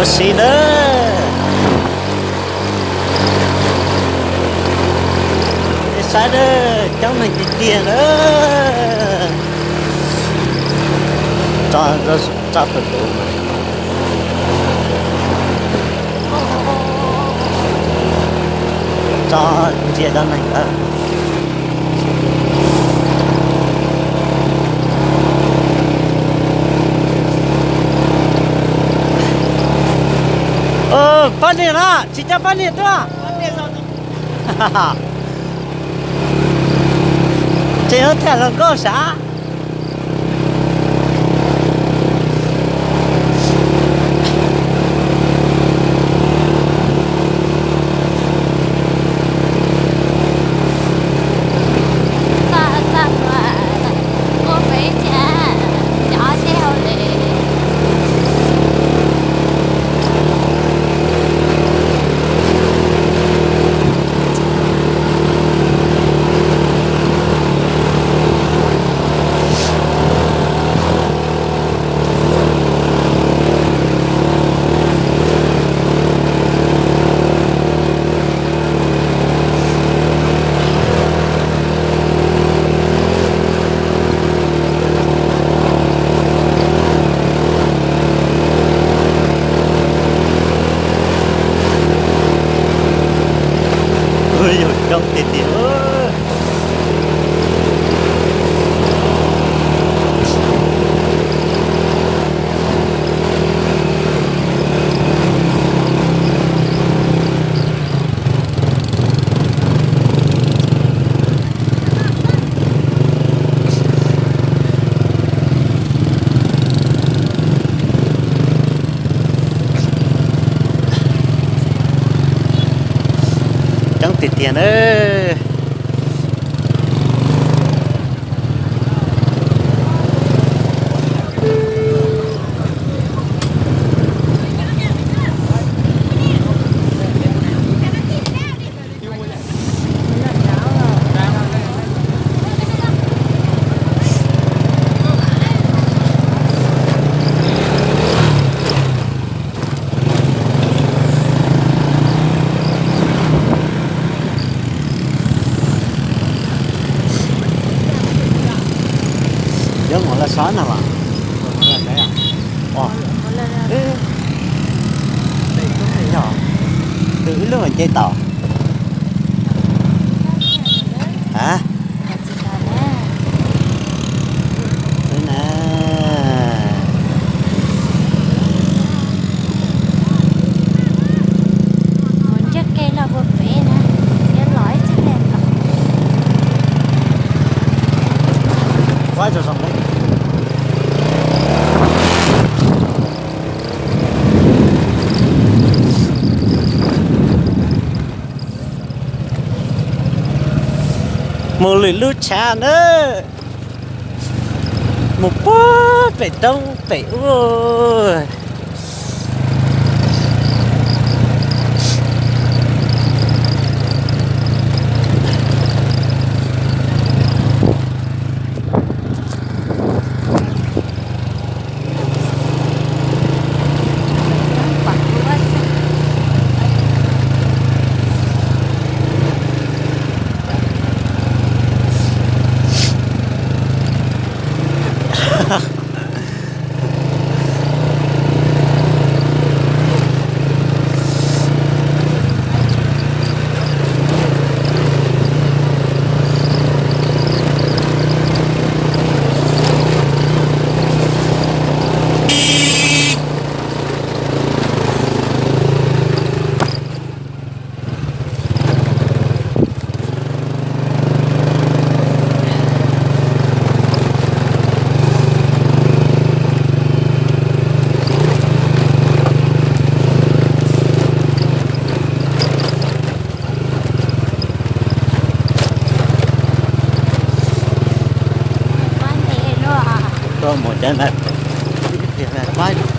Xis na, nej saib na, coob neeg tiag tiag na. Tso, tso tus tus mas, tso ntsia cov neeg ntawd. Poj niam na, tsis coj poj niam tuaj. Tseem yuav tham hluas nkauj sav. Txaj, txaj muag, ua pem cas cov seb hauv le. Ua yog coob tiag tiag. Coob tiag tiag na. Yuav mus lawm sab no los? Tus ib lub nce tau. A, na, mus ntsiag ke los puag pem na, yuav los ib txhia los. Mus lwm lub tshav na, mus puag pem roob pem ub. Tuaj mus cov ntawd, pab